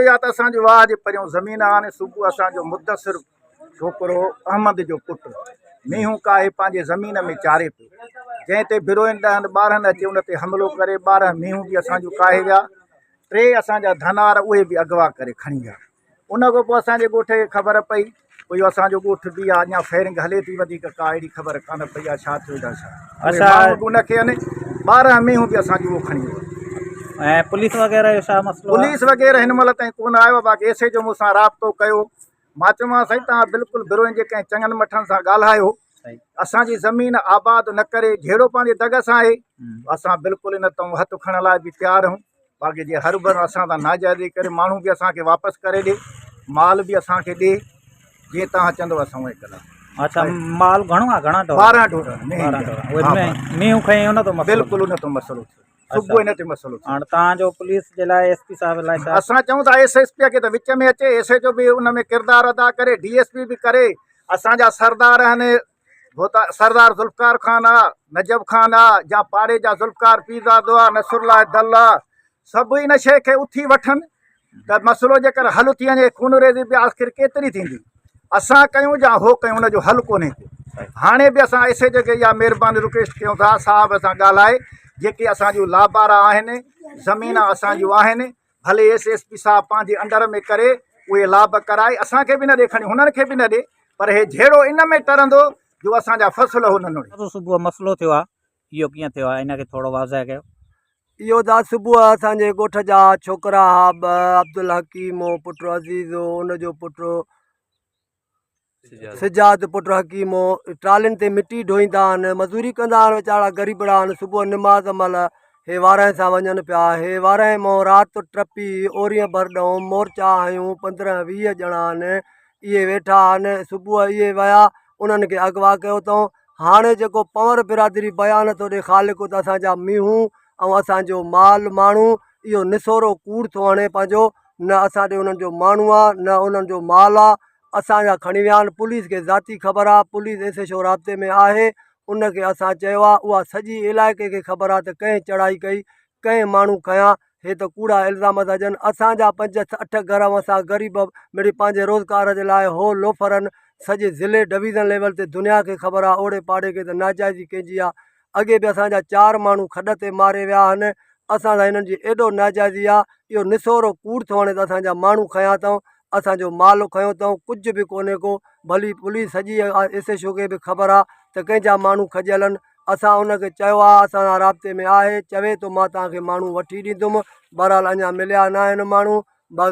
اهو آ ته اسان جو واهه جي پريون زمين آ هاڻي صبح اسان جو مدثر ڇوڪرو احمد جو پٽ مينهون ڪاهي پنهنجي زمين ۾ چاري پيو جنهن تي بروهين ڏهن ٻارهن اچي ان تي حملو ڪري 12 مينهون به اسان جون ڪاهي ويا، ٽي اسان جا ڌنار اهي به اغوا ڪري کڻي ويا. ان کان پوء اسان جي ڳوٺ کي خبر پئي پوء اهو اسان جو ڳوٺ به آ اڃا فائرنگ هلي ٿي وڌيڪ ڪا اهڙي خبر ڪانه پئي آ ڇا ٿيو يا ڇا. اهي ماڻهو به ان کي ان 12 مينهون به اسان جون اهو کڻي ويو. ۽ پوليس وغيره جو ڇا مسئلو آ؟ پوليس وغيره هن مهل تائين ڪونه آيو آ باقي ايس ايچ او مون سان رابطو ڪيو مان چيومانس سائين توهان بلڪل بروهين جي ڪنهن چڱن مٺن سان ڳالهايو اسان جي زمين آباد نه ڪري جهيڙو پنهنجي دڳ سان آهي اسان بلڪل ان تان هٿ کڻڻ لاء به تيار آهيون باقي جي هر ڀر اسان سان ناجائزي ڪري ماڻهو به اسان کي واپس ڪري ڏي مال به اسان کي ڏي جيئن توهان چوندو اسان اونئين ڪنداسين. اڇا مال گهڻو آهي گهڻا ڍور؟ 12 ڍور آهن. 12 ڍور اهي مينهون کڻي ان تو مسئلو بلڪل ان تو مسئلو ٿيو. صبح ان تي مسئلو ٿيو. هاڻ توهان جو پوليس جي لاء ايس پي صاحب لاء ڇا؟ اسان چئون ٿا ايس ايس پي کي ته وچ ۾ اچي ايس ايچ او به ان ۾ ڪردار ادا ڪري ڊي ايس پي به ڪري اسان جا سردار آهن ڀوتا سردار ذوالفقار خان آ نجب خان آ جا پاڙي جا ذوالفقار پيرزادو آ نصرالله دل آ سڀ ان شيء کي اٿي وٺن ته مسئلو جيڪر حل ٿي وڃي خونريزي به آخر ڪيتري ٿيندي اسان ڪيون يا هو ڪيون ان جو حل ڪونهي ڪو هاڻي به اسان ايس ايچ کي اها مهرباني رڪويسٽ ڪيون ٿا صاحب سان ڳالهائي جيڪي اسان جون لابارا آهن زمين اسان جون آهن ڀلي ايس ايس پي صاحب پنهنجي انڊر ۾ ڪري اهي لاب ڪرائي اسان کي به نه ڏي کڻي هنن کي به نه ڏي پر هي جهيڙو ان ۾ ٽرندو جو اسان جا فصل هو نه نڙي. صبح مسئلو ٿيو آهي اهو ڪيئن ٿيو آهي ان کي ٿورو واضح ڪيو. اهو ته صبح اسان جي ڳوٺ جا ڇوڪرا ها ٻه عبدالحڪيم هو پٽ عزيز هو ان جو پٽ سجاد پٽ حڪيم هو ٽرالين تي مٽي ڍوئيندا آهن مزوري ڪندا آهن ويچارا غريبڙا آهن صبح نماز مهل هي وارهين سان وڃن پيا هي وارهين مون رات ٽپي اورين ڀر ڏئون مورچا هنيون 15 20 ڄڻا آهن اهي ويٺا آهن صبح اهي ويا انهن کي اغوا ڪيو اٿئون هاڻي جيڪو پنور برادري بيان ٿو ڏي خالق ته اسان جا مينهون ۽ اسان جو مال ماڻهو اهو نسورو ڪوڙ ٿو هڻي پنهنجو نه اسان ڏي انهن جو ماڻهو آ نه انهن جو مال آ اسان جا کڻي ويا آهن پوليس کي ذاتي خبر آ پوليس ايس ايڇ او رابطي ۾ آهي ان کي اسان چيو آ اها سڄي علائقي کي خبر آ ته ڪنهن چڙهائي ڪئي ڪنهن ماڻهو کنيا هي ته ڪوڙا الزام ٿا ڏين اسان جا پنج اٺ گهر ۽ اسان غريب مڙئي پنهنجي روزگار جي لاء هو لوفرن سڄي ضلعي ڊويزن ليول تي دنيا کي خبر آ اوڙي پاڙي کي ته ناجائزي ڪنهن جي آ اڳي به اسان جا چار ماڻهو کڏ تي ماري ويا آهن اسان سان هنن جي ايڏو ناجائزي آ اهو نسورو ڪوڙ ٿو هڻي ته اسان جا ماڻهو کنيا اٿئون اسان جو مال کنيو اٿئون ڪجهه به ڪونهي ڪو ڀلي پوليس سڄي ايس ايڇ او کي به خبر آ ته ڪنهن جا ماڻهو کڄيل آهن اسان ان کي چيو آ اسان سان رابطي ۾ آهي چوي ٿو مان توهان کي ماڻهو وٺي ڏيندم بهرحال اڃا مليا ناهن ماڻهو.